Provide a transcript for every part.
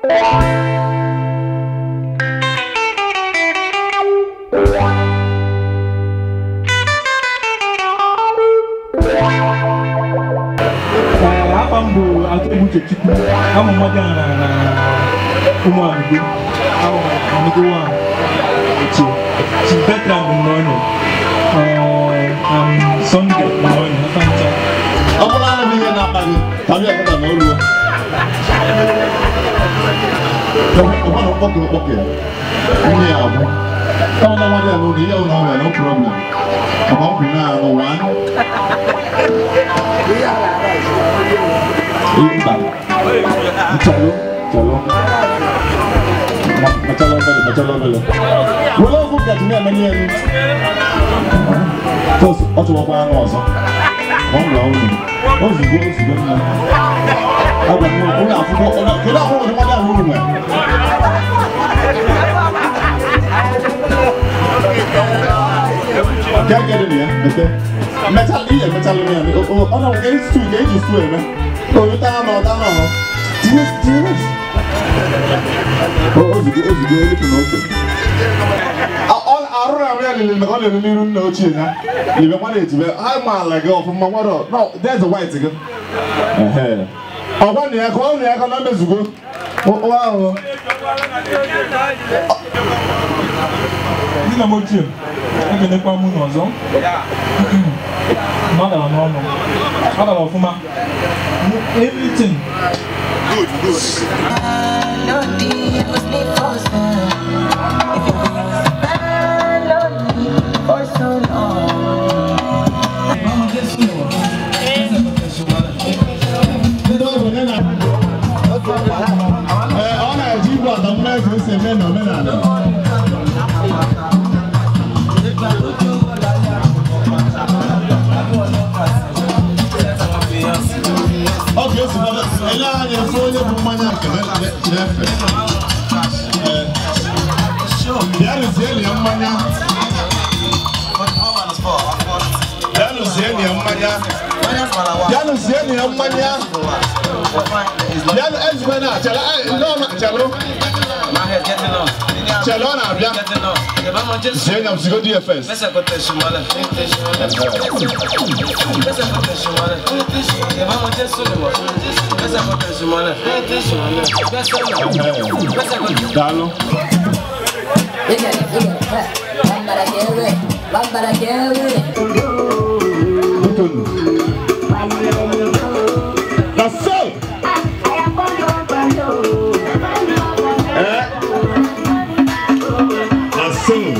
I'm a mother and she's better than morning. Sunday morning. No problem. No, there's a white girl. Oh, 1 year, 1 year, wow. Everything. Good, good. That's it. That's it.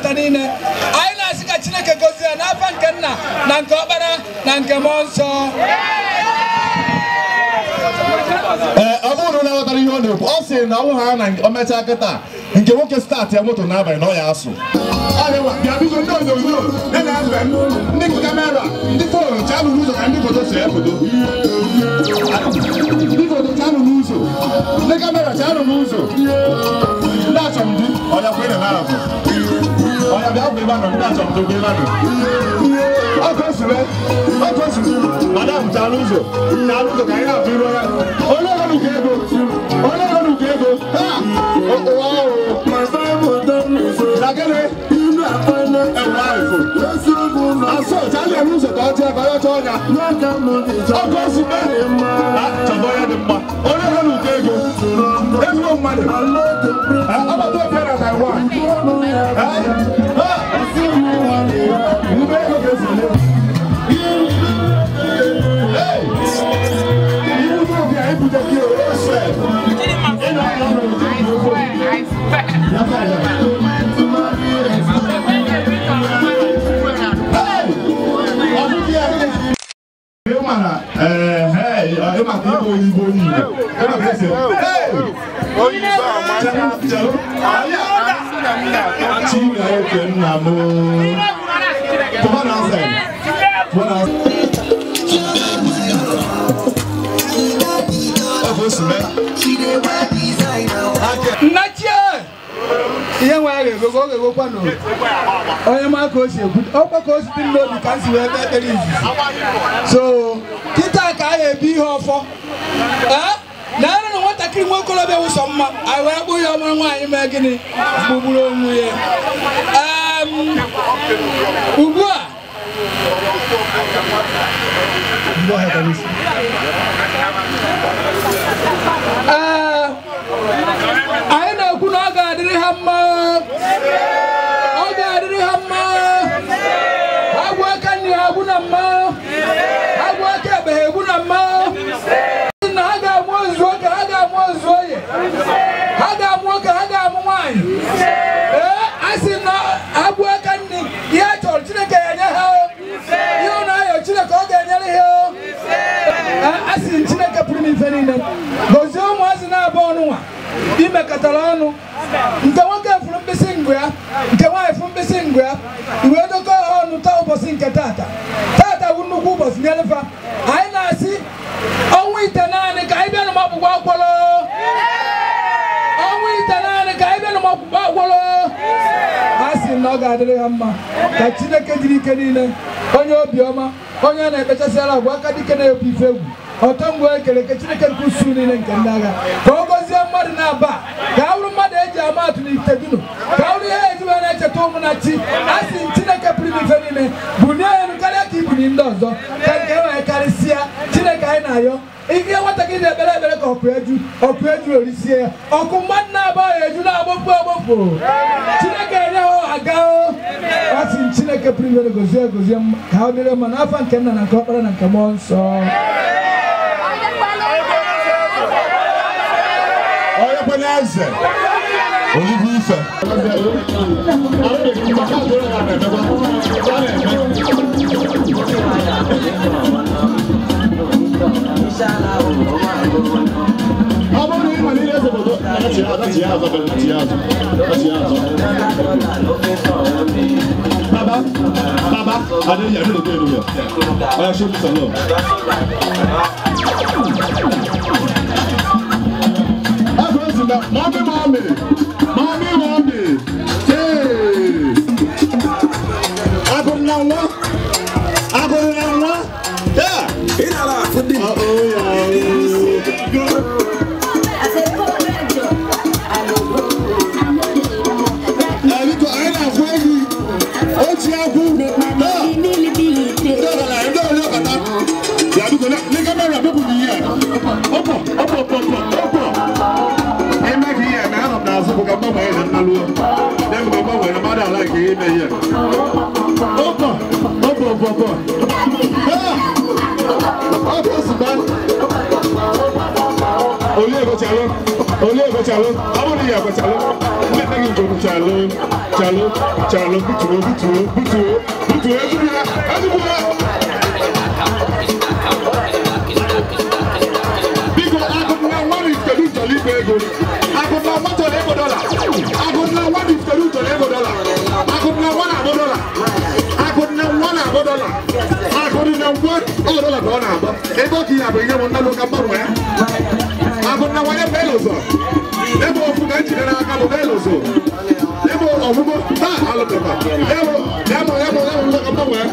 tata niile. Anyị na-asị ka Chineke gozie ya n'afọ nke nna na nke ọkpara na nke mmụọ nsọ. Ọ bụrụ na aghọtara ihe ọ na-ekwu, ọ sị na ọ ha na o mechaa kịta nke nwoke start ya moto n'abalị na ọ ya asụ. Bịa biko ndị onyonyo ndị na-efe ndị kamera ndị foonu chalụ n'ụzọ ka ndị foto see foto. Ndị foto chalụ n'ụzọ, ndị kamera chalụ n'ụzọ, ndị achọmdi ọya kwere na arapụ. Ọya bịa kwere ebe ndị achọmdi kwere ebe. Ọkụ osiri, madam chalụ ụzọ, chalụ ụzọ ka anyị na-afụ iru ọya. Onye ọrụ nke ego, onye ọrụ nke ego, ha! Nagere, asọ chalụ ya n'ụzọ ka ọ chee ka ọ chọọ ya. Ọkụ osiri, chọba onye dị mma, onye ọrụ nke ego, ezigbo mmadụ. Ọgbata obi na Taiwan. Ihe nwa ya ga-egogo, ọ ga-egokwa n'obi. Onye ma ka o si ekwu, ọkwa ka o si dị n'obi ka m si wee kpee ekpere izizi. So, kịta ka a ga-ebi ihe ọfọ. Na na nwatakịrị nwa okorobịa wụsọ mma, anyị wee kpụ ya ọmụrụ nwaanyị mee gịnị? Gbugburu onwe ya. Ugbu a anyị na-ekwu na ọ ga-adịrị ha mma. Ọ ga-adịrị ha mma. Agwụ aka nri ha egbu na mma. Agwụ aka ekpe ha egbu na mma. Na ha ga-amụ ozu oge, ha ga-amụ ozu oye. Ha ga-amụ oge, ha ga-amụ nwaanyị. Ee, a sị na agwụ aka nri ihe a chọrọ Chineke ya nye ha. Ihe ọ na-ayọ Chineke ọ ga-enyere ha. A sị Chineke pụrụ n'ife niile. Gozie ụmụazị na-abụ ọnụ nwa. Imekọtara ọnụ nke nwoke fụrụ mkpịsị ngụ ya, nke nwaanyị fụrụ mkpịsị ngụ ya, iwee dokọ ha ọnụ taa ụbọchị nke tata. Tata bụ nnukwu ụbọchị nyelefa. Anyị na-asị ọnwa ite naanị ka anyị bịa na akwụkwọ akwụkwọ. Ọnwa ite naanị ka anyị bịa na akwụkwọ akwụkwọ. A sị na ọ ga-adịrị ha mma ka Chineke jiri ike niile, onye obiọma, onye a na-ekpechasịara agwa aka dike na-ebu ife egwu. Ọtọ ngwa ekele ke Chineke nke usuu niile nke ndị agha ka ọ gọzie mmadụ na-aba, ka a bụrụ mmadụ eji ama atụ n'ite dunu, ka a bụrụ ihe eji wee na-echeta ụmụ na chi. A sị Chineke pụrụ ife niile bunie elu karịa ka ibuli ndị ọzọ, ka nke e wee karịsịa. Chineke anyị na-ayọ ihe nwatakịrị na-ekpere ekpere ka ọkụ eju, ọkụ eju orisie ya, ọkụ mmadụ na-aba ya eju na-agbapụ agbapụ. Chineke enye ha aga. A sị Chineke pụrụ ife gozie gozie ka ọ dịrị mma n'afọ nke nna na nke ọkpara na nke mmụọ nsọ. Eze Olive Ife. Ọ bụrụ na ị nwere ihe eze obodo, Baba, Baba, I didn't hear you anywhere. I show you some love. Mommy, mommy, mommy, mommy. Hey, I go now. Yeah. Oh yeah. Onye ekwechalụ, ọ bụrụ na ya ekwechalụ, ndị nne gị nke chalụ, chalụ, chalụ, butuo, butuo, butuo, butuo, ezigbo ya, ezigbo ya. Biko, akụna nwa n'ifitelu chọrọ ikpe ego. Akụna nwa chọrọ ego dọla. Akụna nwa n'ifitelu chọrọ ego dọla. Akụna nwa na-abụ dọla. Akụna nwa na-abụ dọla. Akụna nwa ọ dọla ka ọ na-abụ. Ebe ọ ka ihe abụ ihe bụ nna lụka mgbanwe ya. Akụna nwa ya bụ ụzọ. Ebe ofu ka njide n'aka bụ bel ụzọ. Ebe ọgwụgwọ taa alụpụta. Ebe ya bụ ya bụ ya bụ nlọka mgbanwe ya.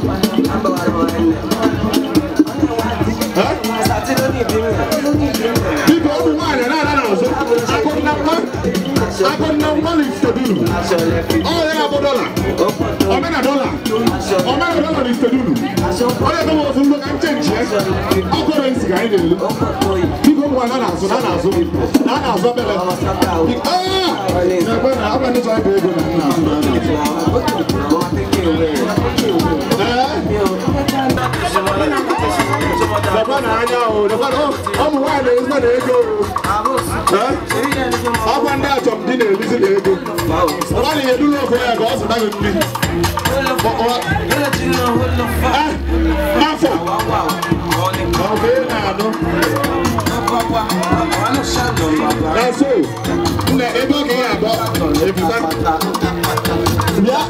Biko ụmụ nwaanyị na-ana n'azụ. Akụna nwa akụna nwa n'ifiteduru. Ọ ya bụ dọla. Omena dọla. Omena dọla n'ifiteduru. Ọ ya bụ ofu nlọka nchenji ya. Ọ kọrọnsi ka anyị na-elu. Biko ụmụ nwaanyị na-azụ na na-azụ na na-azụ obere. Na-ekwe na agwa ndị chọrọ ego na nna azụ na ụmụ nwaanyị na-ezigbo na ego. Ọkwa ndị achọmdi na-elizi na ego. Ọ na-eduru ofe ya ka ọ zụta gị nri. N'afọ ọ na-anụ. Na so, nna ebe ọ ga-abụ ebusa. Bịa,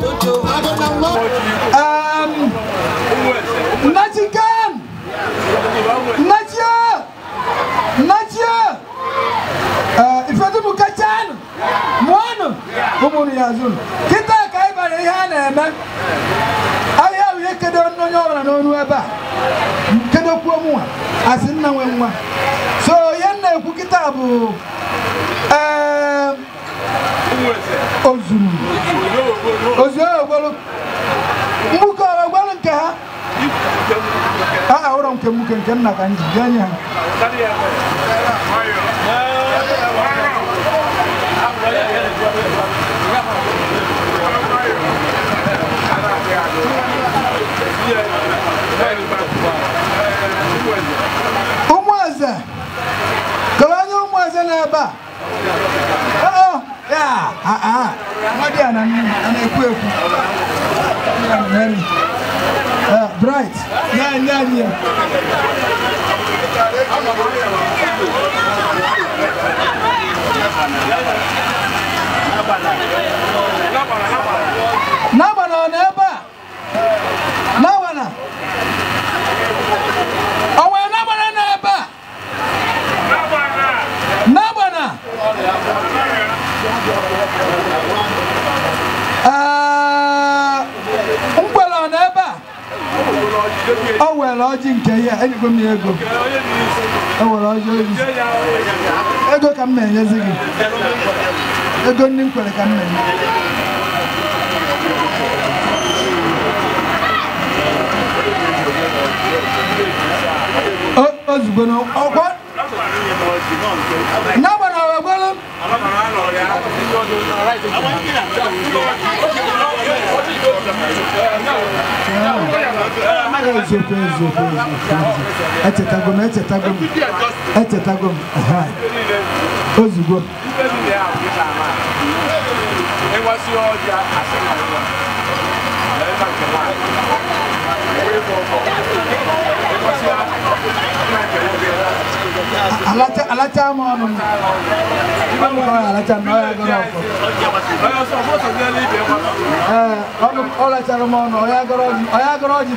agụ na nwa. Nnachikan! Nnachia! Nnachia! Ifetupu kachanụ! Mụọnụ! Ụmụnụ ya azụ. Kịta ka anyị bara ihe a na-eme. Ahịa ahụ ihe kedo onye ọbụla n'onu ebe a. Kedokwuo mụnwa, asị nna nwe nwa. So ihe m na-ekwu kịta bụ ozuru. Ozuru ogwolu. Mgbuke ogwolu nke ha. A ụrọ nke mgbuke nke nna ka nji bịa nye ha. Ụmụeze, kọrọ onye ụmụeze n'ebe a. Ya, nwa dị a na na-ekwu ekwu. Bright, nye anyị ya. N'agbana ọ nọ ebe a? N'agbana? O nwere n'agbana nọ ebe a? N'agbana? Nkwele ọ nọ ebe a? O were ọjị nke ya, enyekwa m ya ego. O were ọjị oyi. Ego ka m na-enyezi gị. Ego ndị nkwele ka m na-enye. Ozugbo na ọkwa n'agbana ọgwelu. Eziokwu eziokwu eziokwu. Echetago m echetago m echetago m. Ozugbo. Alacha m ọnụ m. Alacha na ọ ya gọrọ ọfọ. Ee, ọ lachara m ọnụ, ọ ya gọrọ ọjị.